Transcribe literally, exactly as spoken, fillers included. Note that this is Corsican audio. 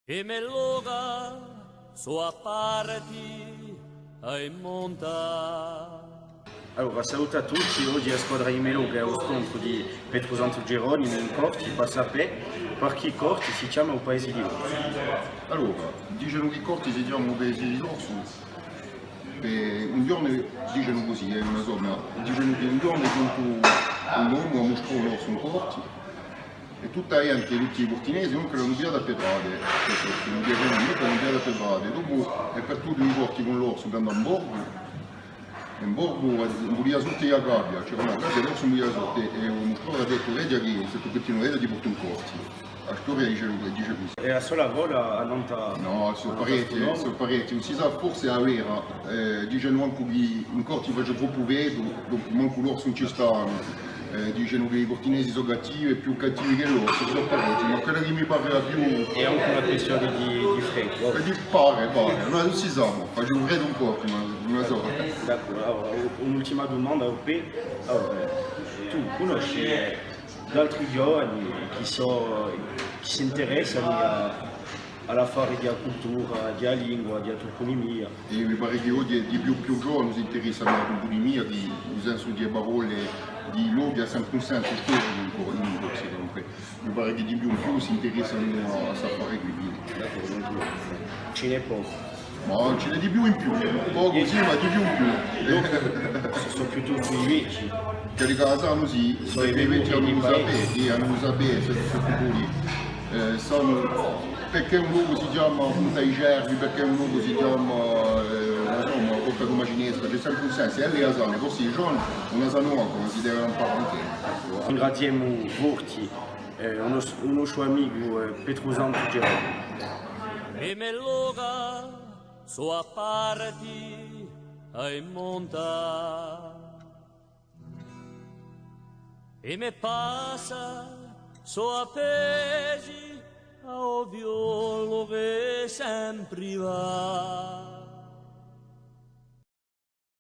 I me loca sò à parti à i monta. Allora, salutu à tutti, oghje a squadra di i me loca hè à u scontru di Petrusantu Geronimi in Corti, pà sapè parchì Corti si chjama u paesi di l'orsu. Allora, dicenu chì Corti si chjama u paesi di l'orsu, eh, un ghjornu dicenu cusì, eh, ùn la sò, ma dicenu chì un ghjornu hè ghjuntu un omu à mustrà l'orsu in Corti, è tutta a ghjente, tutti i Curtinesi, dunque l'anu pigliatu à pedrate, l'anu pigliatu à pedrate. Dopu hè partutu in Corti cù l'orsu, chì andava in Borgu, è in Borgu, eh, vulia sorte a gabbia, c'era una gabbia, l'orsu vulia sorte, è u mustratore hà dettu: «Vedi chì, s'è tù cuntinueghji, ti portu in Corti.» A storia dice, dice cusì. È a sola fola annant'à... Nò, sò parechji, sò parechji. Ùn si sà, forse hè vera. Eh, dicenu ancu chì in Corti face troppu freddu, dunque mancu l'orsu ùn ci stanu. Eh, dicenu chì i Curtinesi sò cattivi, è più cattivi chè l'orsu, sò parechji. Ma quella chì mi pare a più... Hè ancu una quistione di, di freddu, eh. È di, pare, pare. Nò, ùn si sà, ma face un freddu in Corti, ma ùn la sò. D'accordu, allora, un'ultima dumanda, Peppe. Allora, tù cunnosci, eh, d'altri ghjovani chì sò, chì s'interessanu à, à l'affare di a cultura, di a lingua, di a toponimia. È mi pare chì oghje di più in più ghjovani s'interessanu à a toponimia, di, in u sensu di e parolle, di lochi, hà sempre un sensu storicu in co-, in corsu, dunque. Mi pare chì di più in più s'interessanu à, à st'affare quì, quindi. D'accordu, ci n'hè pochi. Ma ci n'hè di più in più, pochi sì, ma di più in più. Sò, sò piuttostu i vechji. Quelli chì a sanu, sì, sò i vechji, anu da sapè, sì, anu da sapè, sò, sò più duri. Eh, sanu, perchè un locu si chjama Punta di Cervi, perchè un locu si chjama, eh, ùn la sò, ma Porta Tumacinesca, ci hè sempre un sensu, è elli a sanu, forse i ghjovani ùn la sanu mancu, ma si deve imparà ancu. Ringraziemu forti, eh, u nos-, u nostru amicu, eh, Petrusantu Geronimi. I me loca sò à parti à i monta. I me passa sò appesi à u violu chì sempri và.